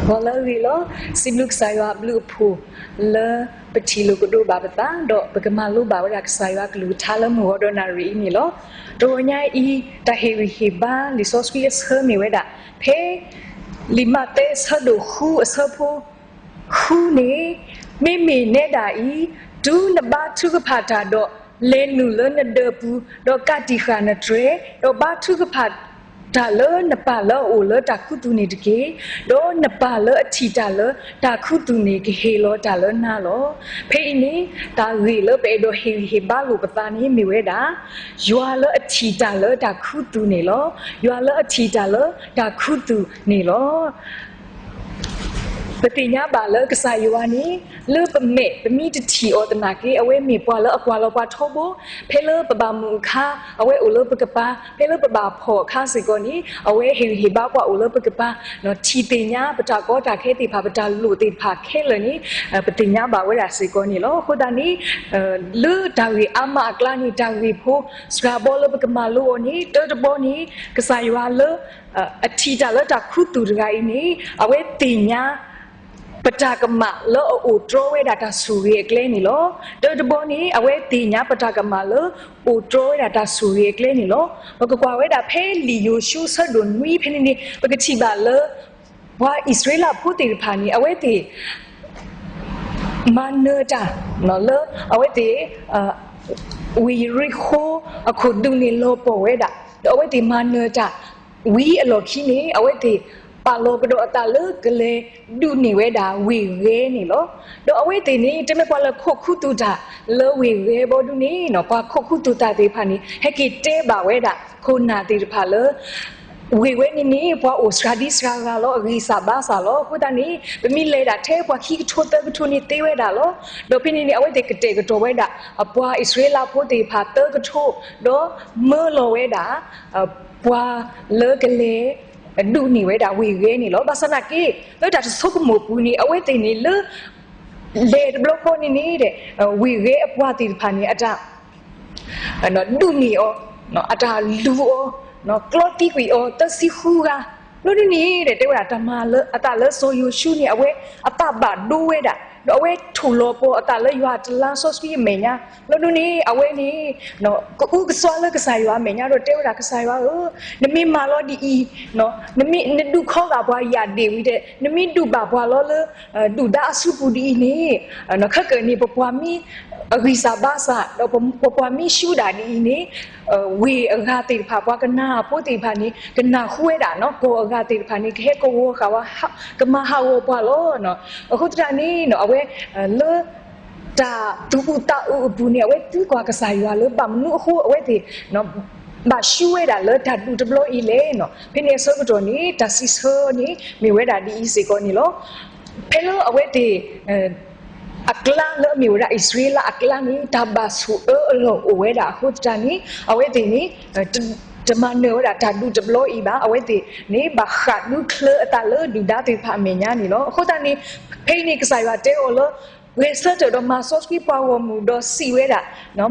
ဂီၤလၢအဂ့ၤလီၤ. စံးဘျုးကစၢ်ယွၤအဘျုးအဖှိၣ်လၢပထံၣ်လိာ်ကဒိဘၣ်ပသး ဒီးပကမၤလိဘၣ်ဝဲဒၣ်ကစၢ်ယွၤအကလုၢ်ကထါလၢမုၢ်ဂီၤဒီးနၣ်ရံၣ်အံၤန့ၣ်လီၤ. တဂီၤညါအံၤ တၢ်ဟ့ၣ်ဂံၢ်ဟ့ၣ်ဘါလံာ်စီဆှံအဆၢမ့ၢ်ဝဲဒၣ် ဖဲလံာ်မးသဲအဆၢဒိၣ်ဃုအဆၢဖိ ဃုန့ၣ်, မ့မ့ၢ်နဲဒၣ်အံၤ, တုၤနဘါထုကဖၣ်တၢ်ဒီး, လဲၤနုာ်လၢနဒၢးပူၤ, ဒီးကးတံာ်ဃာ်နတြဲၤ, ဒီးဘါထုကဖၣ်တၢ်လၢနပၢ်လၢအအိၣ်လၢတၢ်ခူသူၣ်န့ၣ်တက့ၢ်. ဒီးနပၢ်လၢအထံၣ်တၢ်လၢတၢ်ခူသူၣ်န့ၣ် ကဟ့ၣ်လီၤတၢ်လၢနၤလီၤ. ဖဲအံၤန့ၣ် တၢ်ဂ့ၢ်လၢပအဲၣ်ဒိးဟ့ၣ်ဂံၢ်ဟ့ၣ်ဘါလိာ်ပသးန့ၣ်မ့ၢ်ဝဲဒၣ် ယွၤလၢအထံၣ်တၢ်လၢတၢ်ခူသူၣ်န့ၣ်လီၤ. ယွၤလၢအထံၣ်တၢ်လၢတၢ်ခူသူၣ်န့ၣ်လီၤ. ပသ့ၣ်ညါဘၣ်လၢကစၢ်ယွၤန့ၣ် လၢပမဲာ်ပမ့ၢ်တထံၣ်အီၤသနာ်က့ အဝဲမ့ၢ်ပှၤလၢအကွၢ်လီၤပှၤထီဘိ, ဖဲလၢပဘၣ်မုာ်အခါ အဝဲအိၣ်လၢပကပၤ, ဖဲလၢပဘၣ်ဖှီၣ်အခါစ့ၢ်ကီးန့ၣ် အဝဲဟ့ၣ်ဂံၢ်ဟ့ၣ်ဘါပှၤအိၣ်လၢပကပၤ, ထံၣ်သ့ၣ်ညါပတၢ်ကီတၢ်ခဲသ့ၣ်တဖၣ် ပတၢ်လိၣ်သ့ၣ်တဖၣ်ခဲလၢာ်န့ၣ် ပသ့ၣ်ညါဘၣ်ဝဲဒၣ်စ့ၢ်ကီးန့ၣ်လီၤ. အဃိသတးန့ၣ် လၢတၢ်ဂ့ၢ်အါမးအကျါန့ၣ် တၢ်ဂ့ၢ်ဖိစှၤဘီလၢပကမၤလိအီၤန့ၣ် တၢတဘီန့ၣ် ကစၢ်ယွၤလၢ အထံၣ်တၢ်လၢတၢ်ခူသူၣ်တဂၤအံၤန့ၣ် အဝဲသ့ၣ်ညါ ပတၢ်ကမၣ်လၢအအိၣ်တြီဝဲဒၣ်တၢ်ဆိၣ်ဂ့ၤအကျဲန့ၣ်လီၤ. တၢတဘီန့ၣ် အဝဲသ့ၣ်ညါပတၢ်ကမၣ်လၢအိၣ်တြီဝဲဒၣ်တၢ်ဆိၣ်ဂ့ၤအကျဲန့ၣ်လီၤ. ပကကွၢ်ဝဲဒၣ်ဖဲလံာ်ယိၤၡူအဆၢဒိၣ်နွံဖဲန့ၣ်န့ၣ် ပကထံၣ်ဘၣ်လၢ ပှၤအံၣ်စရ့လးဖိသ့ၣ်တဖၣ်န့ၣ် အဝဲသ့ၣ် မၤနၢၤတၢ် လၢအဝဲသ့ၣ် ဝ့ၢ်ယရံၣ်ဃိၤ အခိၣ်ဒူန့ၣ်လီၤပှီၢ်ဝဲဒၣ်, ဒီးအဝဲသ့ၣ်မၤနၢၤတၢ် ဝံၤအလီၢ်ခံန့ၣ် အဝဲသ့ၣ်ပာ်လီၤကဒီးအသးလၢကလဲၤဒုးန့ၢ်ဝဲဒၣ်ဝ့ၢ်ဂဲၤန့ၣ်လီၤ. ဒီးအဝဲသ့ၣ်န့ၣ် တမ့ၢ်ပှၤလၢခိးခူသူၣ်တၢ်လၢဝ့ၢ်ဂဲၤဘီဒုန့ၣ် ပှၤခိးခူသူၣ်တၢ်သ့ၣ်တဖၣ်န့ၣ် ဟဲက့ၤတဲဘၣ်ဝဲဒၣ် ခိၣ်နၢ်သ့ၣ်တဖၣ်လၢ ဝ့ၢ်ဝဲန့ၣ်န့ၣ် ပှၤအိၣ်စှၤဒံစှၤဂၤလီၤ အဂံၢ်စၢ်ဘါစၢ်လီၤ. အဃိသတးန့ၣ် ပမ့ၢ်လဲၤဒၣ်ထဲပှၤခံကထိသၢကထိန့ၣ်သ့ဝဲဒၣ်လီၤ. ဒီးဖဲန့ၣ်န့ၣ် အဝဲသ့ၣ်ကတဲာ်ကတီၤဝဲဒၣ် အပှၤအံၣ်စရ့လးဖိသ့ၣ်တဖၣ်သၢကထိ ဒီးမၢလီၤဝဲဒၣ် ပှၤလၢကလဲၤ ဒုးန့ၢ်ဝဲဒၣ်ဝ့ၢ်ဂဲၤန့ၣ်လီၤ. ဘၣ်ဆၣ်သနာ်က့ လၢတၢ်တဆိကမိၣ်ပူၤန့ၣ် အဝဲသ့ၣ်န့ၣ်လၢ လဲၤတဘျီဃီန့ၣ်န့ၣ် ဝ့ၢ်ဂဲၤအပှၤသ့ၣ်တဖၣ်န့ၣ် အတၢ် ဒုးန့ၢ်အီၤ, အတၢ်လူၤအီၤ, ကျီသံကွံာ်အီၤ သၢဆံဃုဂၤ, ဘျီဒုန့ၣ် တဲဝဲဒၣ် တၢ်မၤလၢအသးလၢစီၤယိၤၡူန့ၣ် အဝဲအသးဘၣ်ဒိဝဲဒၣ်, ဒီးအဝဲထိၣ်လီၤပှီၢ်အသးလၢယွၤတလါစီဆှံအမဲာ်ညါ, ဘျီဒုန့ၣ် အဝဲန့ၣ် ကအုကစွါလၢကစၢ်ယွၤအမဲာ်ညါ ဒီးတဲဝဲဒၣ် ကစၢ်ယွၤဧၢ, နမ့ၢ်မၤလီၤဒ်အံၤ နမ့ၢ်နဒုးခီဂာ်ပှၤယၣ်ဒ့ၣ်ဝံၤဒီး နမ့ၢ်ဒုးဘၣ်ပှၤလီၤလၢ ဒုၣ်ဒါအစုပူၤဒ်အံၤန့ၣ်, ခဲကနံၣ်န့ၣ် ပပှၤမ့ၢ် အဂံၢ်စၢ်ဘါစၢ် ဒီးပပှၤမ့ၢ်ဆူဒၣ်ဒ်အံၤန့ၣ်, ဝ့ၢ်အဂၤသ့ၣ်တဖၣ် ပှၤကနၤအဖိသ့ၣ်တဖၣ်န့ၣ် ကနၢ်ဟူဝဲဒၣ် ကီၢ်အဂၤသ့ၣ်တဖၣ်န့ၣ် ကဟဲကဝီၤဃာ်ဝဲ ကမၤဟးဂီၤပှၤလီၤ. အဃိသတးန့ၣ် အဝဲ လၢ တၢ်သူၣ်အုးသးအုးအပူၤန့ၣ် အဝဲသံကွၢ်ကစၢ်ယွၤလၢ ဘၣ်မနုၤအဃိအဝဲသ့ၣ် ဘၣ်ရှုံးဝဲဒၣ်လၢတၢ်ဒုးတဘျီအံၤလဲၣ်. ဖဲန့ၣ်အဆၢကတီၢ်န့ၣ် တၢ်စံးဆၢန့ၣ် မ့ၢ်ဝဲဒၣ်ဒ်အံၤစ့ၢ်ကီးန့ၣ်လီၤ. ဖဲလၢအဝဲသ့ၣ် အကျါလၢအမ့ၢ်ဝဲဒၣ်အံၣ်စရ့လးအကျါန့ၣ် တၢ်ဘၣ်ဆိၣ်အၢအလီၢ်အိၣ်ဝဲဒၣ်အဃိသတးန့ၣ် အဝဲသ့ၣ်န့ၣ် တမၤနၢၤဝဲဒၣ်တၢ်ဒုးတဘျီအံၤဘၣ်. အဝဲသ့ၣ်န့ၣ် ဘၣ်ဃၣ်ဒူချၢအသးလၢဒုၣ်ဒါသ့ၣ်တဖၣ်အမဲာ်ညါန့ၣ်လီၤ. အဃိသတးန့ၣ် ဖဲအံၤန့ၣ် ကစၢ်ယွၤတဲအီၤလၢ ဂဲၤဆၢထၢၣ်ဒီးမၤစီဆှံပှၤဂီၢ်မုၢ်ဒီးစံးဝဲဒၣ်,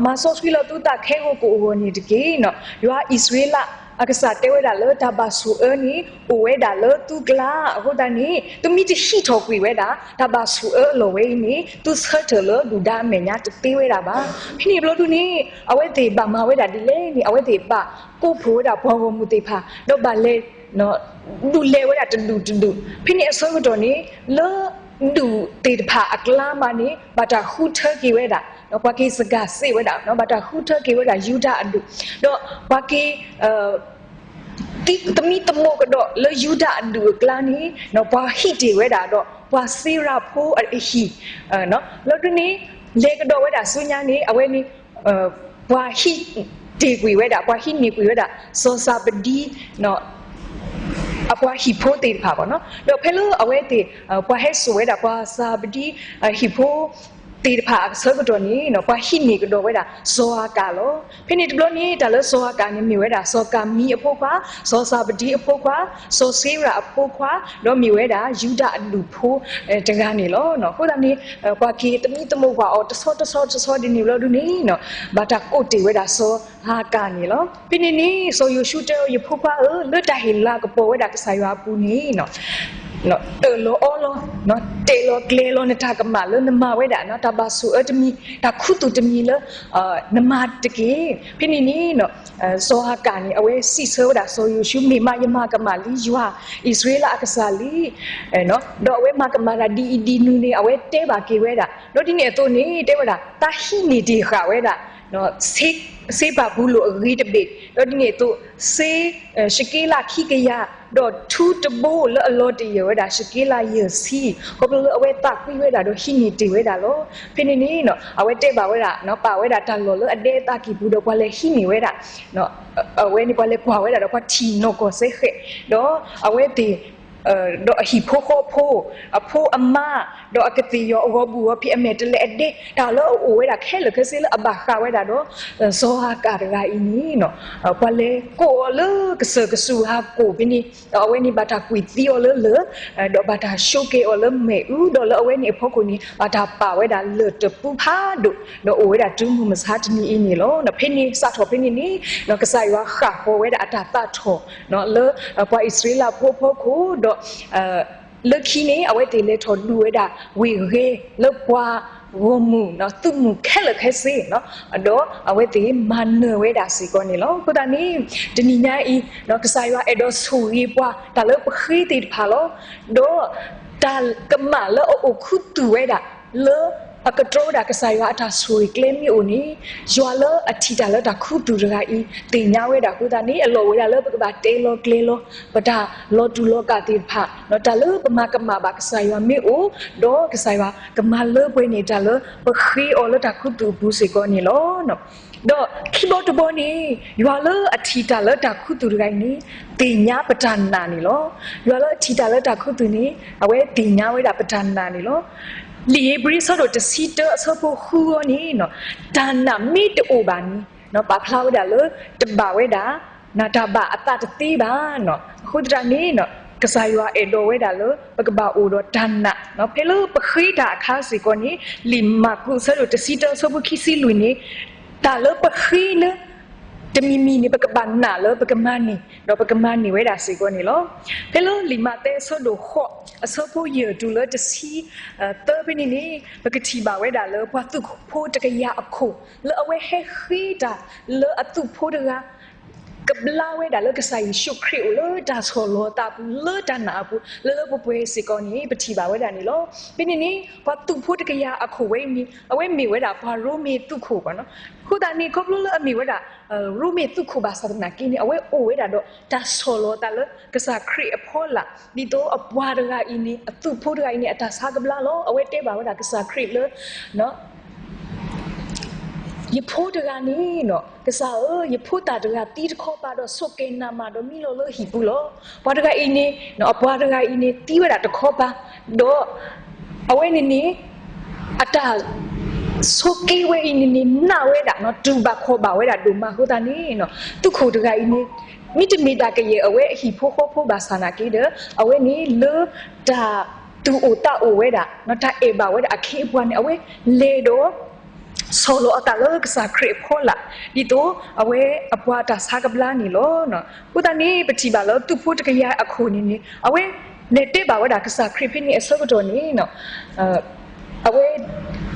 မၤစီဆှံလၢသုသးခဲဂီၤကအိၣ်ဂီၢ်န့ၣ်တက့ၢ်. ယွၤအံၣ်စရ့လးအကစၢ်တဲဝဲဒၣ်လၢ တၢ်ဘၣ်ဆိၣ်အၢန့ၣ် အိၣ်ဝဲဒၣ်လၢသုကျါ. အဃိသတးန့ၣ် သုမ့ၢ်တဟံးထီၣ်ကွံာ်ဝဲဒၣ် တၢ်ဘၣ်ဆိၣ်အၢအလီၢ်ဝဲအံၤန့ၣ် သုဆၢထၢၣ်လၢဒုၣ်ဒါအမဲာ်ညါတသ့ဝဲဒၣ်ဘၣ်. ဖဲန့ၣ်ဘျီဒုန့ၣ် အဝဲသ့ၣ်ဘၣ်မၤဝဲဒၣ်ဒ်လဲၣ်န့ၣ် အဝဲသ့ၣ်ဘၣ်ကိးဖှိၣ်ဝဲဒၣ်ပှၤဂီၢ်မုၢ်သ့ၣ်တဖၣ် ဒီးဘၣ်လဲၤ ဒုးလဲၤဝဲဒၣ်တဒူၣ်တဒူၣ်. ဖဲန့ၣ်အဆၢကတီၢ်န့ၣ် လၢဒူၣ်သ့ၣ်တဖၣ်အကျါမးန့ၣ် ဘၣ်တၢ်ဃုထၢက့ၤဝဲဒၣ်, ပှၤက့ၤစကၤစ့းဝဲဒၣ်, ဘၣ်တၢ်ဃုထၢက့ၤဝဲဒၣ်ယူဒၤအဒူၣ်, ဒီးပှၤက့ၤ သမံသမိးကဒီးလၢယူဒၤအဒူၣ်အကျါန့ၣ် ပှၤဟံးတ့ၢ်ဝဲဒၣ်ဒီး ပှၤစ့ရၤဖိအဟံၣ်, လီၤဒုန့ၣ် လဲၤကဒီးဝဲဒၣ်ဆူညါန့ၣ် အဝဲန့ၣ် ပှၤဟံးတ့ၢ်ကွံာ်ဝဲဒၣ်, ပှၤဟံးန့ၢ်ကွံာ်ဝဲဒၣ် စီၤစၤပဒံ အပှၤဟံၣ်ဖိသ့ၣ်တဖၣ်ဘၣ်နီၤ. ဒီးဖဲလၢအဝဲသ့ၣ် ပှၤဟဲစိာ်ဝဲဒၣ် ပှၤစၤပဒံ ဟံၣ်ဖိသ့ၣ်တဖၣ်အဆၢကတီၢ်န့ၣ် ပှၤဟံးန့ၢ်ကဒီးဝဲဒၣ် စီၤအၤကၣ်လီၤ. ဖဲန့ၣ်တဘျီန့ၣ် တၢ်လၢစီၤအၤကၣ်န့ၣ် မ့ၢ်ဝဲဒၣ် စီၤကၤမံအဖိခွါ, စီၤစၤပဒံအဖိခွါ, စီၤစ့ရၤအဖိခွါ, ဒီးမ့ၢ်ဝဲဒၣ် ယူဒၤအဒူၣ်ဖိတဂၤန့ၣ်လီၤ. အဃိသတးန့ၣ် ပှၤက့ၤသမံသမိးကွၢ်အီၤ တဆီတဆီတဆီဒ်န့ၣ်ဘျီဒုန့ၣ် ဘၣ်တၢ်ကိးတ့ၢ်ဝဲဒၣ်စီၤအၤကၣ်န့ၣ်လီၤ. ဖဲန့ၣ်န့ၣ် စီၤယိၤၡူတဲအီၤ ယဖိခွါဧၢ, လၢတၢ်ဟ့ၣ်လၤကပီၤဝဲဒၣ်ကစၢ်ယွၤအပူၤန့ၣ် အၢၣ်လီၤအီလီၤ, တဲလီၤကျဲၤလီၤနတၢ်ကမၣ်လၢနမၤဝဲဒၣ် တၢ်ဘၣ်ဆိၣ်အၢတမံၤ, တၢ်ခူသူၣ်တမံၤလၢ နမၤတက့ၢ်. ဖဲန့ၣ်န့ၣ် စီၤဟၤကၣ်န့ၣ် အဝဲစံးဆၢဝဲဒၣ်စီၤယိၤၡူ, မ့ၢ်မးယမၤကမၣ်လံယွၤ, အံၣ်စရ့လးအကစၢ်လံ, ဒီးအဝဲမၤကမၣ်တၢ်ဒ်အံၤဒ်နုၤန့ၣ် အဝဲတဲဘၣ်က့ၤဝဲဒၣ်, ဒီးဒ်န့ၣ်အသိးန့ၣ် တဲဝဲဒၣ် သးဟံးန့ၢ်တ့ၢ်ဃာ်ဝဲဒၣ် စ့ပၤဘူလိၣ်အဂ့ၤတဘ့ၣ်, ဒီးဒ်န့ၣ်အသိး စ့ ၡက့လးခံကယၤ, ဒီးထူတဘိလၢအလီၤတယၢၢ်ဝဲဒၣ် ၡက့လးယဲၢ်ဆံ, ခီဖျိလၢအဝဲသးကွံဝဲဒၣ်ဒီးဟံးန့ၢ်တ့ၢ်ဝဲဒၣ်လီၤ. ဖဲန့ၣ်န့ၣ် အဝဲတဲဘၣ်ဝဲဒၣ် ပာ်ဝဲဒၣ်တၢ်လီၢ်လၢအဒဲအသးကံၢ်ပူၤဒီးပှၤလဲၤဟံးန့ၢ်ဝဲဒၣ်, အဝဲန့ၣ်ပှၤလဲၤကွၢ်ဝဲဒၣ်ဒီးပှၤထံၣ်နီၢ်ကီၢ်စဲဃဲး, ဒီးအဝဲသ့ၣ် ဒီးအဟံၣ်ဖိဃီဖိ, အဖိအမါ, ဒီးအကသ့ၣ်ယီၤအဂီၤဘူၣ်အီၤဖံး အမဲာ်တဲးလဲးအဒဲ တၢ်လၢအအိၣ်ဝဲဒၣ်ခဲလၢာ်ခဲဆ့လၢအဘၣ်ဃးဝဲဒၣ်ဒီး စီၤဟၤကၣ်တဂၤအံၤန့ၣ် ပှၤလဲၤကိးအီၤလၢကစၢၢ်ကစူၢ်ဟးကိၣ်ဖဲန့ၣ်, ဒီးအဝဲန့ၣ်ဘၣ်တၢ်ကွံာ်သံအီၤလၢလၢၢ်, ဒီးဘၣ်တၢ်ဆိးက့ၤအီၤလၢမ့ၣ်အူ, ဒီးလၢအဝဲန့ၣ်အဖီခိၣ်န့ၣ် ဘၣ်တၢ်ပာ်ဝဲဒၣ်လၢၢ်တပူဖးဒိၣ်, ဒီးအိၣ်ဝဲဒၣ်တုၤမုၢ်မဆါတနံၤအံၤန့ၣ်လီၤ. ဖဲန့ၣ် စးထီၣ်ဖဲန့ၣ်န့ၣ် ကစၢ်ယွၤဃၣ်ဃီၤဝဲဒၣ်အတၢ်သးထီၣ် လၢပှၤအံၣ်စရ့လးဖိအဖီခိၣ်, ဒီး လၢခံန့ၣ် အဝဲသ့ၣ်လဲၤထီၣ်ဒုးဝဲဒၣ် ဝ့ၢ်ဂ့ၤလၢပှၤဂီၢ်မုၢ် သုးမုၢ်ခဲလၢာ်ခဲဆ့, ဒီးအဝဲသ့ၣ်မၤနၢၤဝဲဒၣ်စ့ၢ်ကီးန့ၣ်လီၤ. အဃိသတးန့ၣ် တနံၤညါအံၤ ကစၢ်ယွၤအဲၣ်ဒိးဆိၣ်ဂ့ၤပှၤ တၢ်လၢပဃ့သ့ၣ်တဖၣ်လီၤ. ဒီးတၢ်ကမၣ်လၢအအိၣ်ခူသူၣ်ဝဲဒၣ် လၢအကတြီဝဲဒၣ်ကစၢ်ယွၤအတၢ်ဆိၣ်ဂ့ၤကျဲမ့ၢ်အိၣ်န့ၣ်, ယွၤလၢအထံၣ်တၢ်လၢတၢ်ခူသူၣ်တဂၤအံၤ သ့ၣ်ညါဝဲဒၣ်အဃိသတးန့ၣ် အလီၢ်အိၣ်ဝဲဒၣ်လၢပကဘၣ်တဲလီၤကျဲၤလီၤ ပတၢ်လီၤတူာ်လီၤကာ်သ့ၣ်တဖၣ်, တၢ်လၢပမၤကမၣ်ဘၣ်ကစၢ်ယွၤမ့ၢ်အိၣ်, ဒီးကစၢ်ယွၤကမၤလၢပှဲၤန့ၣ် တၢ်လၢပဃ့အီၤလၢတၢ်ခူသူၣ်အပူၤစ့ၢ်ကီးန့ၣ်လီၤ. ဒီးခံဘီတဘီန့ၣ် ယွၤလၢအထံၣ်တၢ်လၢတၢ်ခူသူၣ်တဂၤအံၤန့ၣ် သ့ၣ်ညါပတၢ်နာ်န့ၣ်လီၤ. ယွၤလၢအထံၣ်တၢ်လၢတၢ်ခူသူၣ်န့ၣ် အဝဲသ့ၣ်ညါဝဲဒၣ်ပတၢ်နာ်န့ၣ်လီၤ. လံာ်ဧ့ၤဘြံၤအဆၢဒိၣ်တဆံတၢအဆၢဖိဃုအံၤန့ၣ် တၢ်နာ်မ့ၢ်တအိၣ်ဘၣ်န့ၣ် ပာ်ဖျါဝဲဒၣ်လၢ တဘၣ်ဝဲဒၣ် နတၢ်ဘၣ်အသးတသ့ဘၣ်. အဃိသတးန့ၣ် ကစၢ်ယွၤအဲၣ်ဒိးဝဲဒၣ်လၢ ပကဘၣ်အိၣ်ဒီးတၢ်နာ် ဖဲလၢပဃ့တၢ်အခါစ့ၢ်ကီးန့ၣ် လံာ်မၢ်ကူးအဆၢဒိၣ်တဆံတၢအဆၢဖိခံဆံလွံၢ်န့ၣ် တၢ်လၢပဃ့လၢ တမံၤမံၤန့ၣ် ပကဘၣ်နာ်လၢပကမၤန့ၢ် ဒီးပကမၤန့ၢ်ဝဲဒၣ်စ့ၢ်ကီးန့ၣ်လီၤ. ဖဲလၢလံာ်မးသဲအဆၢဒိၣ်ဃိး အဆၢဖိယဲၢ်တုၤလၢတဆံသၢဖဲန့ၣ်န့ၣ် ပကထံၣ်ဘၣ်ဝဲဒၣ်လၢပှၤသုးဖိတကယၤအခိၣ် လၢအဝဲဟဲဃ့တၢ်လၢအသုးဖိတဂၤ ကဘျါဝဲဒၣ်လၢကစၢ်ယ့ၣ်ၡူးခရံာ်အိၣ်လၢတၢ်ဆီၣ်လီၤအသးအပူၤ လၢတၢ်နာ်အပူၤ လၢလၢပှဲၤပှဲၤစ့ၢ်ကီးန့ၣ် ပထံၣ်ဘၣ်ဝဲဒၣ်န့ၣ်လီၤ. ဖဲန့ၣ်န့ၣ် ပှၤသုးဖိတကယၤအခိၣ်ဝဲအံၤန့ၣ် အဝဲမ့ၢ်ဝဲဒၣ်ပှၤရိမ့ၤသုးခိၣ်ဘၣ်နီၤ. အဃိသတးန့ၣ် ခီဖျိလၢအမ့ၢ်ဝဲဒၣ် ရိမ့ၤသုးခိၣ်ဘၣ်ဆၣ်သနာ်က့န့ၣ် အဝဲအိၣ်ဝဲဒၣ်ဒီးတၢ်ဆီၣ်လီၤအသးလၢကစၢ်ခရံာ်အဖီလာ် ဒ်သိးအပှၤတဂၤအံၤန့ၣ် အသုးဖိတဂၤအံၤန့ၣ် အတၢ်ဆါကဘျါလီၤ. အဝဲတဲဘၣ်ဝဲဒၣ်ကစၢ်ခရံာ်လၢ ယဖိတဂၤန့ၣ် ကစၢ်ဧၢ, ယဖိသၣ်တဂၤသံတခီပၤဒီးဆိးကဲၤနးမးဒီးမံလီၤလၢဟံၣ်ပူၤလီၤ. ပှၤတဂၤအံၤန့ၣ် အပှၤတဂၤအံၤန့ၣ် သံဝဲဒၣ်တခီပၤ ဒီးအဝဲန့ၣ်န့ၣ် အတၢ်ဆိးက့ဝဲအံၤန့ၣ်န့ၣ် နာ်ဝဲဒၣ် တူၢ်ဘၣ်ခီၣ်ဘၣ်ဝဲဒၣ်ဒိၣ်မးအဃိသတးန့ၣ် သုးခိၣ်တဂၤအံၤန့ၣ် မ့တမ့ၢ်တၢ်ကယဲၢ်အဝဲအဟံၣ်ဖိဃီဖိဘၣ်ဆၣ်သနာ်က့ဒီး အဝဲန့ၣ်လၢတၢ်သူၣ်အိၣ်သးအိၣ်ဝဲဒၣ် တၢ်အဲၣ်ဘၣ်ဝဲဒၣ်အခ့အပှၤန့ၣ် အဝဲလဲၤဒီး ဆီၣ်လီၤအသးလၢကစၢ်ခရံာ်အဖီလာ် ဒ်သိးအဝဲအပှၤတၢ်ဆါကဘျါန့ၣ်လီၤ. အဃိသတးန့ၣ် ပထံၣ်ဘၣ်လၢသုးဖိတကယၤအခိၣ်န့ၣ်န့ၣ် အဝဲလဲၤတဲဘၣ်ဝဲဒၣ်ကစၢ်ခရံာ်ဖဲန့ၣ်အဆၢကတီၢ်န့ၣ် အဝဲ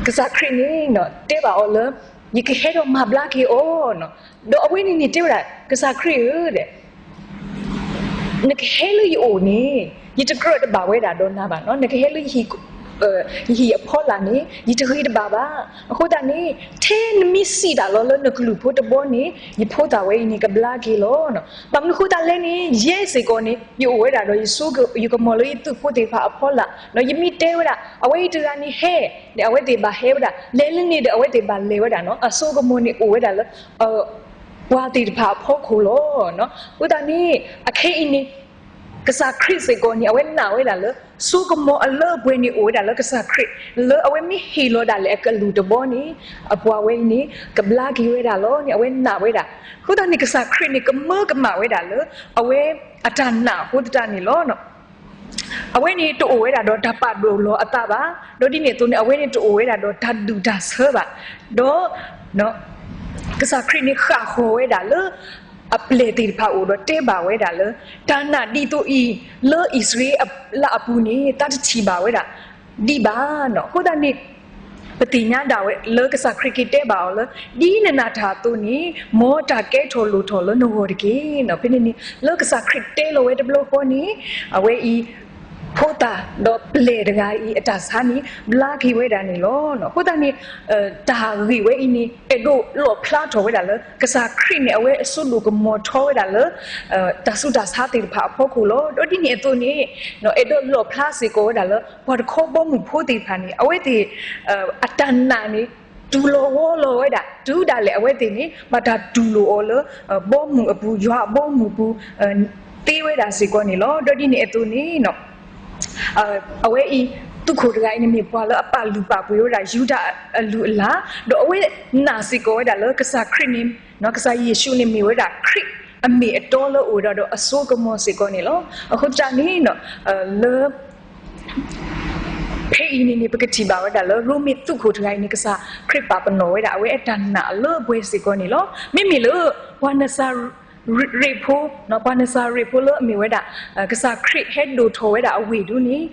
ကစၢ်ခရံာ်န့ၣ် တဲဘၣ်အီၤလၢ ယကဟဲဒီးမၤဘျါက့ၤအီၤ ဒီးအဝဲန့ၣ်န့ၣ်တဲဝဲဒၣ် ကစၢ်ခရံာ်ဧၢ နကဟဲလၢယအိၣ်န့ၣ် ယတကြၢးတဘၣ်ဝဲဒၣ်ဒီးနၤဘၣ်နီၤ, နကဟဲလၢယဟံၣ်အဖီလာ်န့ၣ် ယတဂ့ၤတဘၣ်ဘၣ်. အဃိသတးန့ၣ် ထဲနမ့ၢ်စံးတၢ်လီၤလၢနကလုၢ်ဖိတဘီန့ၣ် ယဖိသၣ်ဝဲအံၤန့ၣ် ကဘျါက့ၤလီၤ. ဘၣ်မနုၤအဃိသတးလဲၣ်န့ၣ် ယဲစ့ၢ်ကီးန့ၣ် ယအိၣ်ဝဲဒၣ်ဒီးယစိကမီၤလၢယသုးဖိသ့ၣ်တဖၣ်အဖီလာ်, ဒီးယမ့ၢ်တဲဝဲဒၣ် အဝဲအံၤတဂၤန့ၣ်ဟဲ န့ၣ် အဝဲသ့ၣ်ဘၣ်ဟဲဝဲဒၣ်, လဲၤလၢန့ၣ်ဒီး အဝဲသ့ၣ်ဘၣ်လဲၤဝဲဒၣ်နီၤ, အစိကမီၤန့ၣ်အိၣ်ဝဲဒၣ်လၢ ပှၤသ့ၣ်တဖၣ်အဖီခိၣ်လီၤ. အဃိသတးန့ၣ် အခဲအံၤန့ၣ် ကစၢ်ခရံာ်စ့ၢ်ကီးန့ၣ် အဝဲနာ်ဝဲဒၣ်လၢ စိကမီၤအလၢအပှဲၤန့ၣ်အိၣ်ဝဲဒၣ်လၢကစၢ်ခရံာ် လၢအဝဲမ့ၢ်ဟ့ၣ်လီၤဒၣ်လဲာ်အကလုၢ်တဘီန့ၣ် အပှၤဝဲအံၤန့ၣ် ကဘျါက့ၤဝဲဒၣ်လီၤန့ၣ် အဝဲနာ်ဝဲဒၣ်. အဃိသတးန့ၣ် ကစၢ်ခရံာ်န့ၣ် ကမၢကမၣ်ဝဲဒၣ်လၢ အဝဲအတၢ်နာ်အဃိသတးန့ၣ်လီၤ. အဝဲန့ၣ်တအိၣ်ဝဲဒၣ်ဒီးတၢ်ပာ်ဒိၣ်လီၤအသးဘၣ်, ဒီးဒ်န့ၣ်အသိးန့ၣ် အဝဲန့ၣ်တအိၣ်ဝဲဒၣ်ဒီးတၢ်ဒူၣ်တၢ်ဆၢဘၣ်, ဒီး ကစၢ်ခရံာ်န့ၣ်ဃၣ်ဃီၤဝဲဒၣ်လၢ အပျဲၢ်သ့ၣ်တဖၣ်အိၣ်ဒီးတဲဘၣ်ဝဲဒၣ်လၢ တၢ်နာ်ဒ်သိးအံၤ လၢအံၣ်စရ့လးအပူၤန့ၣ် သးတထံၣ်ဘၣ်ဝဲဒၣ်ဒံးဘၣ်နီၤ. အဃိသတးန့ၣ် ပသ့ၣ်ညါဒၣ်ဝဲလၢကစၢ်ခရံာ်က့ၤတဲဘၣ်အီၤလၢ ဒ်နနာ်တၢ်အသိးန့ၣ် မ်တၢ်ကဲထီၣ်လိၣ်ထီၣ်လၢနဂီၢ်တက့ၢ်နီၤ. ဖဲန့ၣ်န့ၣ် လၢကစၢ်ခရံာ်တဲလီၤဝဲတဘျီဃီန့ၣ် အဝဲအံၤ ဖိသၣ်ဒီးပျဲၢ်တဂၤအံၤအတၢ်ဆါန့ၣ် ဘျါက့ၤဝဲဒၣ်န့ၣ်လီၤ. အဃိသတးန့ၣ် တၢ်ဂ့ၢ်ဝဲအံၤန့ၣ် အဲၣ်ဒိးလီၣ်ဖျါထီၣ်ဝဲဒၣ်လၢ ကစၢ်ခရံာ်န့ၣ် အဝဲအစိဒိၣ်ကမီၤထီဝဲဒၣ်လၢ တၢ်ဆူးတၢ်ဆါသ့ၣ်တဖၣ်အဖီခိၣ်လီၤ. ဒီးဒ်န့ၣ်အသိးန့ၣ် အဲၣ်ဒိးလီၣ်ဖျါစ့ၢ်ကီးဝဲဒၣ်လၢ ပှၤတခီဘီမုၢ်ဖိသ့ၣ်တဖၣ်န့ၣ် အဝဲသ့ၣ် အတၢ်နာ်န့ၣ် တူၢ်လိာ်ဝီၤလိာ်ဝဲဒၣ် တုၤဒၣ်လဲာ်အဝဲသ့ၣ်န့ၣ် ဘၣ်တၢ်တူၢ်လိာ်အီၤလၢ ဘီမုၢ်အပူၤ ယွၤအဘီမုၢ်အပူၤ သ့ဝဲဒၣ်စ့ၢ်ကီးန့ၣ်လီၤ. ဒီးဒ်န့ၣ်အသိးန့ၣ် အဝဲအံၤ သုးခိၣ်တဂၤအံၤန့ၣ်မ့ၢ်ပှၤလၢအပာ်လုၢ်ပာ်ပှ့ၤဝဲဒၣ်ယူဒၤအလုၢ်အလၢ်, ဒီးအဝဲနာ်စ့ၢ်ကီးဝဲဒၣ်လၢကစၢ်ခရံာ်န့ၣ် ကစၢ်ယ့ၣ်ၡူးန့ၣ်မ့ၢ်ဝဲဒၣ်ခရံာ်အမ့ၢ်အတီလၢအိၣ်ဝဲဒၣ်ဒီးအစိကမီၤစ့ၢ်ကီးန့ၣ်လီၤ. အဃိသတးန့ၣ် လၢ ဖဲအံၤန့ၣ်န့ၣ် ပကထံၣ်ဘၣ်ဝဲဒၣ်လၢ ရိမ့ၤသုးခိၣ်တဂၤအံၤန့ၣ် ကစၢ်ခရံာ်ပာ်ပနီၣ်ဝဲဒၣ် အဝဲအတၢ်နာ်အလၢအပှဲၤစ့ၢ်ကီးန့ၣ်လီၤ. မ့မ့ၢ်လၢ ပှၤနစၤရ့းဖိ, ပှၤနစၤရ့းဖိလၢအမ့ၢ်ဝဲဒၣ် ကစၢ်ခရံာ်ဟဲဒိၣ်ထီၣ်ဝဲဒၣ်အဝ့ၢ်ဒုန့ၣ်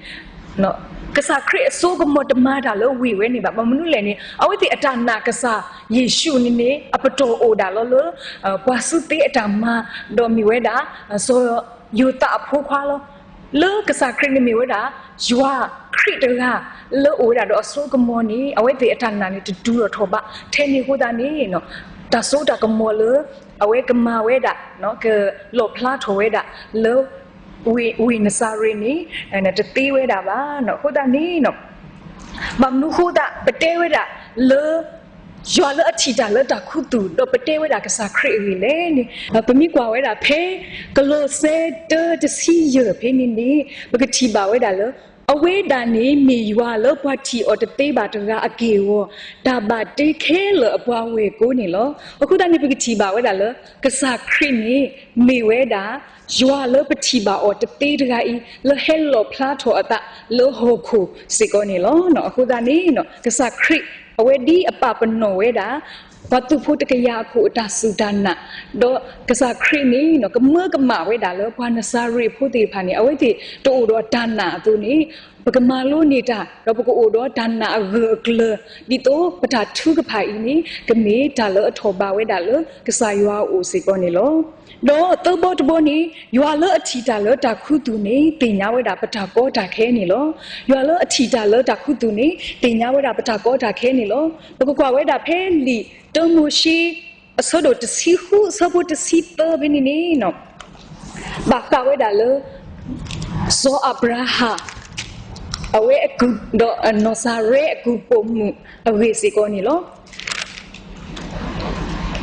ကစၢ်ခရံာ်အစိကမီၤတမၤတၢ်လၢဝ့ၢ်ဝဲန့ၣ်ဘၣ်. ဘၣ်မနုၤလဲၣ်န့ၣ် အဝဲသ့ၣ်အတၢ်နာ်ကစၢ်ယ့ၣ်ၡူးန့ၣ်န့ၣ် အပတီၢ်အိၣ်ဒၣ်လီၤလၢ ပှၤစုသ့အတၢ်မၤ, ဒီးမ့ၢ်ဝဲဒၣ် စီၤယိၤသးအဖိခွါလီၤ. လၢကစၢ်ခရံာ်န့ၣ်မ့ၢ်ဝဲဒၣ် ယွၤခရံာ်တဂၤ လၢအိၣ်ဝဲဒၣ်ဒီးအစိကမီၤန့ၣ် အဝဲသ့ၣ်အတၢ်နာ်န့ၣ် တတူၢ်ထီၣ်ဘၣ်. ထဲန့ၣ်အဃိသတးန့ၣ် တၢ်စိတၢ်ကမီၤလၢ အဝဲကမၤဝဲဒၣ် ကလီၣ်ဖျါထီၣ်ဝဲဒၣ်လၢ ဝ့ၢ်နစၤရ့းန့ၣ် တသ့ဝဲဒၣ်ဘၣ်. အဃိသတးန့ၣ် ဘၣ်မနုၤဃိသတး ပတဲဝဲဒၣ်လၢ ယွၤလၢအထံၣ်တၢ်လၢတၢ်ခူသူၣ် ဒီးပတဲဝဲဒၣ်ကစၢ်ခရံာ်အဂ့ၢ်လဲၣ်န့ၣ် ပမ့ၢ်ကွၢ်ဝဲဒၣ်ဖဲ ကလီးစဲ တၢ တဆံယဲၢ် ဖဲန့ၣ်န့ၣ် ပကထံၣ်ဘၣ်ဝဲဒၣ်လၢ အဝဲဒၣ်န့ၣ် မ့ၢ်ယွၤလၢပှၤထံၣ်အီၤတသ့ဘၣ်တဂၤအက့ၢ်အဂီၤ တၢ်ဘၣ်တ့ခဲလၢာ်အပှၤဝဲၢ်ကိန့ၣ်လီၤ. အဃိသတးန့ၣ် ပကထံၣ်ဘၣ်ဝဲဒၣ်လၢ ကစၢ်ခရံာ်န့ၣ် မ့ၢ်ဝဲဒၣ် ယွၤလၢပထံၣ်ဘၣ်အီၤတသ့တဂၤအံၤ လၢဟဲလီၣ်ဖျါထီၣ်အသးလၢဟီၣ်ခိၣ်စ့ၢ်ကီးန့ၣ်လီၤ. အဃိသတးန့ၣ် ကစၢ်ခရံာ် အဝဲဒ်အပာ်ပနီၣ်ဝဲဒၣ် ပှၤသုးဖိတကယၤအခိၣ်အတၢ်စူၢ်တၢ်နာ်, ဒီးကစၢ်ခရံာ်န့ၣ် ကမၢကမၣ်ဝဲဒၣ်လၢပှၤနစၤရ့းဖိသ့ၣ်တဖၣ်န့ၣ် အဝဲသ့ၣ်တအိၣ်ဒီးတၢ်နာ်အသိးန့ၣ် ပကမၤလိန့ၢ်တၢ် ဒီးပကအိၣ်ဒီးတၢ်နာ်အဂၢၢ်အကျၢၤ ဒ်သိးပတၢ်ထုကဖၣ်အံၤန့ၣ် ကမ့ၢ်တၢ်လၢအထီၣ်ဘးဝဲဒၣ်လၢကစၢ်ယွၤအအိၣ်စ့ၢ်ကီးန့ၣ်လီၤ. ဒီးသၢဘီတဘီန့ၣ် ယွၤလၢအထံၣ်တၢ်လၢတၢ်ခူသူၣ်န့ၣ် သ့ၣ်ညါဝဲဒၣ်ပတၢ်ကီတၢ်ခဲန့ၣ်လီၤ. ယွၤလၢအထံၣ်တၢ်လၢတၢ်ခူသူၣ်န့ၣ် သ့ၣ်ညါဝဲဒၣ်ပတၢ်ကီတၢ်ခဲန့ၣ်လီၤ. ပကကွၢ်ဝဲဒၣ်ဖဲလံာ်တၢမိၤၡ့ အဆၢဒိၣ်တဆံဃု အဆၢဖိတဆံသၢဖဲန့ၣ်န့ၣ် ဘၣ်ဃးဝဲဒၣ်လၢ စီၤအၤဘြၤဟၣ် အဝဲအကုၢ် ဒီးနီၢ်စၤရဲအကုၢ်ပိာ်မုၣ်အဂ့ၢ်စ့ၢ်ကီးန့ၣ်လီၤ.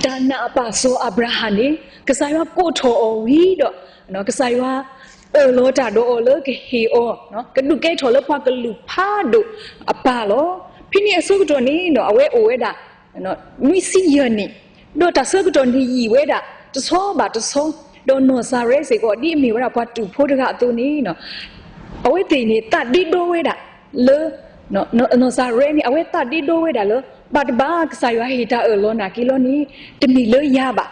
တၢ်နာ်အပၢ်စီၤအၤဘြၤဟၣ်န့ၣ် ကစၢ်ယွၤကိးထီၣ်အီၤဝံၤဒီး ကစၢ်ယွၤအၢၣ်လီၤတၢ်ဒီးအီၤလၢကဟ့ၣ်အီၤ ကဒုးကဲထီၣ်လၢပှၤကလုာ်ဖးဒိၣ်အပၢ်လီၤ. ဖဲန့ၣ်အဆၢကတီၢ်န့ၣ် အဝဲအိၣ်ဝဲဒၣ် နွံဆံယဲၢ်နံၣ်, ဒီးတၢ်ဆၢကတီၢ်န့ၣ်ယံာ်ဝဲဒၣ် တဆီဘၣ်တဆီ, ဒီးနီၢ်စၤရဲစ့ၢ်ကီး ဒ်အမ့ၢ်ဝဲဒၣ်ပှၤတူာ်ဖိတဂၤအသိးန့ၣ် အဝဲသ့ၣ်န့ၣ် သးဒ့ဒီဝဲဒၣ်လၢ နီၢ်စၤရဲန့ၣ် အဝဲသးဒ့ဒီဝဲဒၣ်လၢ ဘၣ်တဘၣ်ကစၢ်ယွၤဟ့ၣ်တၢ်အၢၣ်လီၤနာ်က့လီၤန့ၣ် တမ့ၢ်လၢယၤဘၣ်,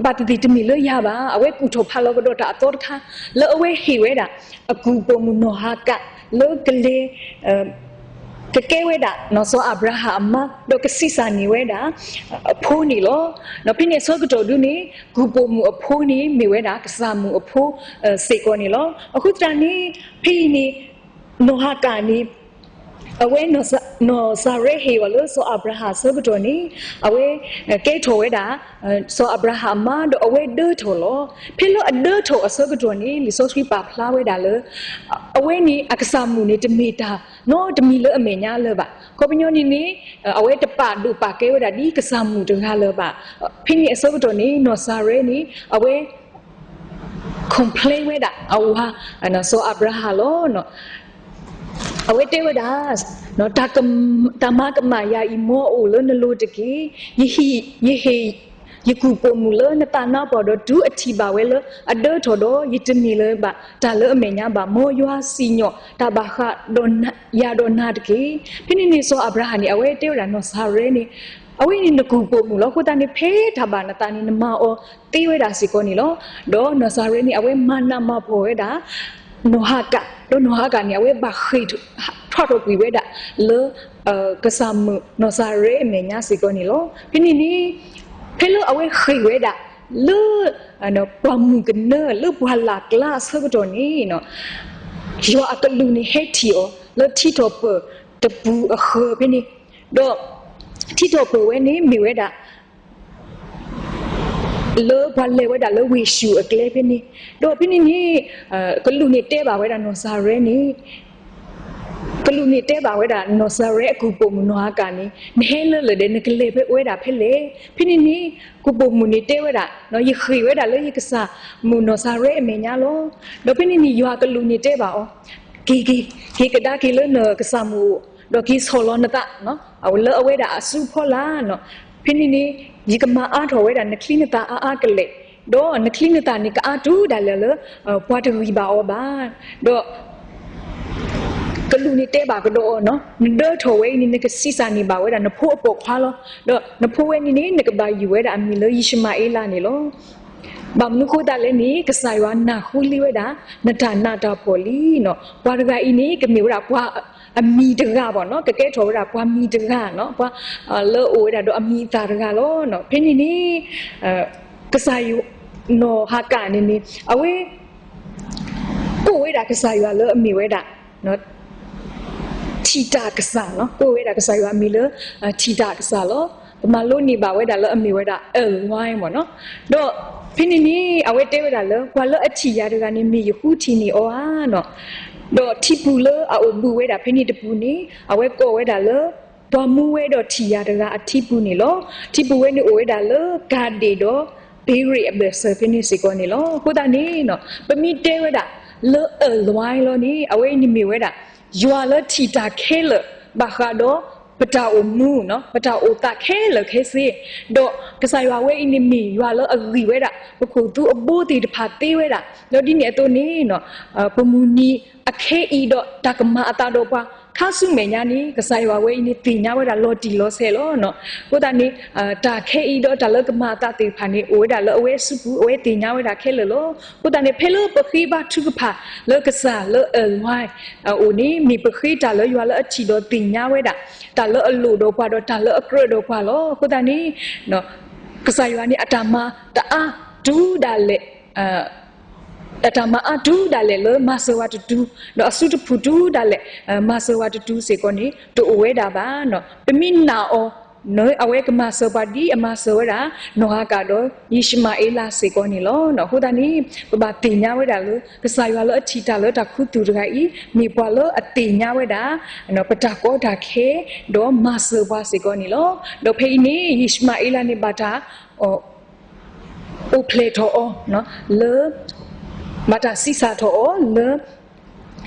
ဘၣ်သ့ၣ်သ့ၣ်တမ့ၢ်လၢယၤဘၣ်. အဝဲကူၣ်ထီၣ်ဖးလီၤကဒီးတၢ်အသီတခါ လၢအဝဲဟ့ၣ်ဝဲဒၣ် အကုၢ်ပိာ်မုၣ်နီၢ်ဟၤကၤ လၢကလဲၤ ကကဲဝဲဒၣ် စီၤအၤဘြၤဟၣ်အမါ ဒီးကဆံးစၢ်န့ၢ်ဝဲဒၣ် အဖိန့ၣ်လီၤ. ဖဲန့ၣ်အဆၢကတီၢ်ဒုန့ၣ် ကုၢ်ပိာ်မုၣ်အဖိန့ၣ် မ့ၢ်ဝဲဒၣ်ကစၢ်မုၣ်အဖိ စ့ၢ်ကီးန့ၣ်လီၤ. အဃိသတးန့ၣ် ဖဲအံၤန့ၣ် နီၢ်ဟၤကၤန့ၣ် အဝဲ နီၢ်စၤရဲဟ့ၣ်အီၤလၢစီၤအၤဘြၤဟၣ်အဆၢကတီၢ်န့ၣ် အဝဲ ကဲထီၣ်ဝဲဒၣ် စီၤအၤဘြၤဟၣ်အမါ ဒီးအဝဲဒၢထီၣ်လီၤ. ဖဲလၢအဒၢထီၣ်အဆၢကတီၢ်န့ၣ် လံာ်စီဆှံပာ်ဖျါဝဲဒၣ်လၢ အဝဲန့ၣ် အကစၢ်မုၣ်န့ၣ် တမ့ၢ်တၢ်နီတမံၤလၢအမဲာ်ညါလၢၤဘၣ်. ခီပညီန့ၣ်န့ၣ် အဝဲတပာ်ဒိၣ်ပာ်ကဲဝဲဒၣ်ဒ်ကစၢ်မုၣ်တဂၤလၢၤဘၣ်. ဖဲန့ၣ်အဆၢကတီၢ်န့ၣ် နီၢ်စၤရဲန့ၣ် အဝဲ complain ဝဲဒၣ် အဝၤ စီၤအၤဘြၤဟၣ်လီၤ. အဝဲတဲဝဲဒၣ် တၢ်မၤကမၣ်ယၤအံၤ မ်အအိၣ်လၢနလိၤတက့ၢ်. ယဟ့ၣ် ယဟ့ၣ် ယကုၢ်ပိာ်မုၣ်လၢနသးနါပှၢ်ဒီးတုၤအထံၣ်ဘၣ်ဝဲလၢအဒၢထီၣ်ဒီး ယတမ့ၢ်လၢၤဘၣ်တၢ်လၢအမဲာ်ညါဘၣ်. မ်ယွၤစံၣ်ညီၣ်တၢ်ဘၣ်ဃးဒီးယၤဒီးနၤတက့ၢ်. ဖဲန့ၣ်န့ၣ် စီၤအၤဘြၤဟၣ်န့ၣ် အဝဲတဲဝဲဒၣ်နီၢ်စၤရဲန့ၣ် အဝဲန့ၣ်နကူၣ်ပိာ်မုၣ်လီၤ. အဃိသတးန့ၣ် ဖဲတၢ်ဘၣ်နသးန့ၣ် နမၤအီၤသ့ဝဲဒၣ်စ့ၢ်ကီးန့ၣ်လီၤ. ဒီးနီၢ်စၤရဲန့ၣ် အဝဲမၤနးမၤဖှီၣ်ဝဲဒၣ် နီၢ်ဟၤကၤ, ဒီးနီၢ်ဟၤကၤန့ၣ် အဝဲဘၣ်ဃ့ၢ်ထီၣ်ကွံာ်ဝဲဒၣ်လၢ ကစၢ်မုၣ်နီၢ်စၤရဲအမဲာ်ညါစ့ၢ်ကီးန့ၣ်လီၤ. ဖဲန့ၣ်န့ၣ် ဖဲလၢအဝဲဃ့ၢ်ဝဲဒၣ်လၢ ပှၤမုၢ်ကနၢလၢပှၢ်လၢ်ကျါအဆၢကတီၢ်န့ၣ် ယွၤအကလူးန့ၣ်ဟဲထံၣ်အီၤလၢထံထီၣ်ပၢၢ်တပူၤအဃၢၤဖဲန့ၣ်, ဒီးထံထီၣ်ပၢၢ်ဝဲန့ၣ်မ့ၢ်ဝဲဒၣ် လၢပှၤလဲၤဝဲဒၣ်လၢဝ့ၢ်ၡူၣ်အကျဲဖဲန့ၣ်, ဒီးဖဲန့ၣ်န့ၣ် ကလူးန့ၣ်တဲဘၣ်ဝဲဒၣ်နီၢ်စၤရဲန့ၣ် ကလူးန့ၣ်တဲဘၣ်ဝဲဒၣ်နီၢ်စၤရဲအကူၣ်ပိာ်မုၣ်နီၢ်ဟၤကၤန့ၣ် နဟဲလၢလၢၢ်ဒဲး နကလဲၤဝဲဒၣ်ဖဲလဲၣ်. ဖဲန့ၣ်န့ၣ် ကူၣ်ပိာ်မုၣ်န့ၣ်တဲဝဲဒၣ် ယဃ့ၢ်ဝဲဒၣ်လၢယကစၢ်မုၣ်နီၢ်စၤရဲအမဲာ်ညါလီၤ. ဒီးဖဲန့ၣ်န့ၣ် ယွၤကလူးန့ၣ်တဲဘၣ်အီၤ, က့ၤက့ၤ က့ၤကဒါက့ၤလၢနကစၢ်မုၣ်အအိၣ် ဒီးက့ၤဆီၣ်လီၤနသး အဝဲလၢအဝဲဒၣ်အစုဖီလာ်, ဖဲန့ၣ်န့ၣ် ယကမၤအါထီၣ်ဝဲဒၣ်နချံနသၣ်အါအါကလဲာ်, ဒီးနချံနသၣ်န့ၣ် ကအါတုၤဒၣ်လဲာ်လၢ ပှၤတဂံၢ်ဘၣ်အီၤဘၣ်. ဒီး ကလူးန့ၣ်တဲဘၣ်ကဒီးအီၤ, နဒၢထီၣ်ဝဲအံၤန့ၣ် နကဆံးစၢ်န့ၢ်ဘၣ်ဝဲဒၣ်နဖိအပိာ်ခွါလီၤ. ဒီးနဖိဝဲန့ၣ်န့ၣ် နကဘၣ်ယုၢ်ဝဲဒၣ်အမံၤလၢယံၡမၤအ့လးန့ၣ်လီၤ. ဘၣ်မနုၤဃိသတးလဲၣ်န့ၣ် ကစၢ်ယွၤနၢ်ဟူလံဝဲဒၣ် နတၢ်နးတၢ်ဖှီၣ်လံ. ပှၤတဂၤအံၤန့ၣ် ကမ့ၢ်ဝဲဒၣ်ပှၤအမံၤတဂၤဘၣ်နီၤ, ကကဲထီၣ်ဝဲဒၣ်ပှၤမံၤတဂၤနီၤ, ပှၤလၢအအိၣ်ဝဲဒၣ်ဒီးအမံၤအသၣ်တဂၤလီၤ. ဖဲန့ၣ်န့ၣ် ကစၢ်ယွၤ နီၢ်ဟၤကၤန့ၣ်န့ၣ် အဝဲ ကိးဝဲဒၣ်ကစၢ်ယွၤလၢအမ့ၢ်ဝဲဒၣ် ထံၣ်တၢ်ကစၢ်, ကိးဝဲဒၣ်ကစၢ်ယွၤအမံၤလၢ ထံၣ်တၢ်ကစၢ်လီၤ. ပမၤလိန့ၢ်ဘၣ်ဝဲဒၣ်လၢအမ့ၢ်ဝဲဒၣ် Elohim မ့ၢ်နီၤ. ဒီးဖဲန့ၣ်န့ၣ် အဝဲတဲဝဲဒၣ်လၢ ပှၤလၢအထံၣ်ယၤတဂၤန့ၣ် မ့ၢ်ယဃုထံၣ်န့ၢ်အီၤဧါနီၤ. ဒီးထံပူၤလၢအအိၣ်ဘှံးဝဲဒၣ်ဖဲန့ၣ်တပူၤန့ၣ် အဝဲကိးဝဲဒၣ်လၢ ပှၤမူဝဲဒီးထံၣ်ယၤတဂၤအထံပူၤန့ၣ်လီၤ. ထံပူၤဝဲန့ၣ်အိၣ်ဝဲဒၣ်လၢကၤဒ့ၣ်ဒီး ဘ့ရ့ၣ်အဘၢၣ်စၢၤဖဲန့ၣ်စ့ၢ်ကီးန့ၣ်လီၤ. အဃိသတးန့ၣ် ပမ့ၢ်တဲဝဲဒၣ်လၢ Elohim လီၤန့ၣ် အဝဲအံၤန့ၣ်မ့ၢ်ဝဲဒၣ် ယွၤလၢထံၣ်တၢ်ခဲလၢာ် ဘၣ်ဃးဒီး ပတၢ်အိၣ်မူ ပတၢ်အိၣ်သးခဲလၢာ်ခဲဆ့, ဒီးကစၢ်ယွၤဝဲအံၤန့ၣ်မ့ၢ်ယွၤလၢအဂံၢ်ဝဲဒၣ် ပခိၣ်သူအဘိသ့ၣ်တဖၣ်သ့ဝဲဒၣ်, ဒီးဒ်န့ၣ်အသိးန့ၣ် ပမုၢ်နံၤအခဲအံၤဒီးတၢ်ကမၤအသးဒီးပှၤ ခါဆူမဲာ်ညါန့ၣ် ကစၢ်ယွၤဝဲအံၤန့ၣ်သ့ၣ်ညါဝဲဒၣ်လီၤတံၢ်လီၤဆဲးလီၤ. အဃိသတးန့ၣ် တၢ်ခဲအံၤဒီးတၢ်လၢကမၤအသးသ့ၣ်တဖၣ်န့ၣ် အိၣ်ဝဲဒၣ်လၢအဝဲအစုပူၤ အဝဲသ့ၣ်ညါဝဲဒၣ်ခဲလၢာ်လီၤ. အဃိသတးန့ၣ် ဖဲလၢပဃ့ဘါထုကဖၣ်လၢကစၢ်လၢ Elohim အအိၣ်န့ၣ် မ့ၢ်ပဃ့တၢ်လၢယွၤလၢအထံၣ်ဒီးသ့ၣ်ညါဝဲဒၣ် တၢ်လၢအလိၣ်ဒီးပှၤဒီးတၢ်လၢအကြၢးဒီးပှၤလီၤ. အဃိသတးန့ၣ် ကစၢ်ယွၤန့ၣ်အတၢ်မၤတအါတုၤဒၣ်လဲာ် အတၢ်မၤအါတုၤဒၣ်လဲာ်လၢမၤစၢၤဝဲတတုၤ, ဒီးအစုတဖုၣ်တုၤဒၣ်လဲာ် မၤစၢၤဝဲတတုၤစ့ၢ်ကီးန့ၣ် တအိၣ်ဝဲဒၣ်ဘၣ်. ပမ့ၢ်နာ်အီၤ အဝဲကမၤစၢၤပှၤဒ်အမၤစၢၤဝဲဒၣ် နီၢ်ဟၤကၤဒီးယံၡမၤအ့လးစ့ၢ်ကီးန့ၣ်လီၤ. အဃိသတးန့ၣ် ပဘၣ်သ့ၣ်ညါဝဲဒၣ်လၢ ကစၢ်ယွၤလၢအထံၣ်တၢ်လၢတၢ်ခူသူၣ်တဂၤအံၤ မ့ၢ်ပှၤလၢအသ့ၣ်ညါဝဲဒၣ် ပတၢ်ကီတၢ်ခဲ ဒီးမၤစၢၤပှၤစ့ၢ်ကီးန့ၣ်လီၤ. ဒီးဖဲအံၤန့ၣ် ယံၡမၤအ့လးန့ၣ် ဘၣ်တၢ် အိၣ်ဖျဲၣ်ထီၣ်အီၤ လၢ ဘၣ်တၢ်ဆံးစၢ်ထီၣ်အီၤလၢ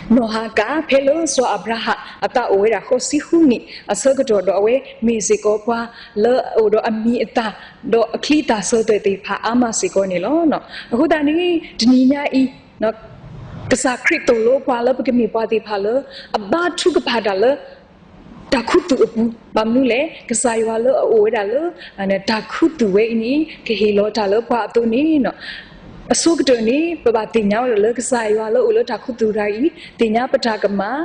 နီၢ်ဟၤကၤ ဖဲလၢစီၤအၤဘြၤဟၣ်အသးအိၣ်ဝဲဒၣ်ဃိးဆံဃုနံၣ်အဆၢကတီၢ်ဒီး အဝဲမ့ၢ်စ့ၢ်ကီးပှၤလၢအအိၣ်ဒီးအမံၤအသၣ် ဒီးအချံအသၣ်ဆၢထၢၣ်သ့ၣ်တဖၣ်အါမးစ့ၢ်ကီးန့ၣ်လီၤ. အဃိသတးန့ၣ် တနံၤညါအံၤ ကစၢ်ခရံာ်သိၣ်လိပှၤလၢပကမ့ၢ်ပှၤသ့ၣ်တဖၣ်လၢ အဘါထုကဖၣ်တၢ်လၢ တၢ်ခူသူၣ်အပူၤ, ဘၣ်မနုၤလဲၣ်, ကစၢ်ယွၤလၢအအိၣ်ဝဲဒၣ်လၢ တၢ်ခူသူၣ်ဝဲအံၤန့ၣ် ကဟ့ၣ်လီၤတၢ်လၢပှၤအသိးန့ၣ် အဆိကတၢၢ်န့ၣ် ပဘၣ်သ့ၣ်ညါဝဲဒၣ်လၢ ကစၢ်ယွၤလၢအအိၣ်လၢတၢ်ခူသူၣ်တဂၤအံၤ သ့ၣ်ညါပတၢ်ကမၣ်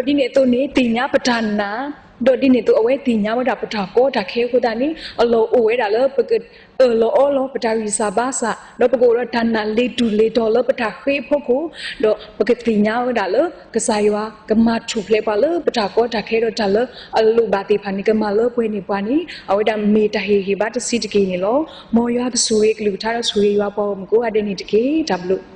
ဒီးဒ်န့ၣ်အသိးန့ၣ် သ့ၣ်ညါပတၢ်နာ်, ဒီးဒ်န့ၣ်အသိးအဝဲသ့ၣ်ညါဝဲဒၣ်ပတၢ်ကီတၢ်ခဲအဃိသတးန့ၣ် အလီၢ်အိၣ်ဝဲဒၣ်လၢပကအၢၣ်လီၤအီလီၤပတၢ်ဂံၢ်စၢ်ဘါစၢ်, ဒီးပကအိၣ်ဒီးတၢ်နာ်လ့ၤတူၢ်လ့ၤတီၤလၢပတၢ်ဃ့အဖီခိၣ်, ဒီးပကသ့ၣ်ညါဝဲဒၣ်လၢ ကစၢ်ယွၤကမၤထူၣ်ဖျဲးပှၤလၢပတၢ်ကီတၢ်ခဲဒီးတၢ်လၢအလိၣ်ဘၣ်သ့ၣ်တဖၣ်န့ၣ် ကမၤလၢပှဲၤန့ၢ်ပှၤန့ၣ် အဝဲဒၣ်မ့ၢ်တၢ်ဟ့ၣ်ဂံၢ်ဘါတဆံးတက့ၢ်န့ၣ်လီၤ. မ်ယွၤကဆိၣ်ဂ့ၤအကလုၢ်ကထါဒီးဆိၣ်ဂ့ၤယွၤပှၤဂီၢ်မုၢ်ကိးဂၤဒဲးန့ၣ်တက့ၢ်. တၢ်ဘျုး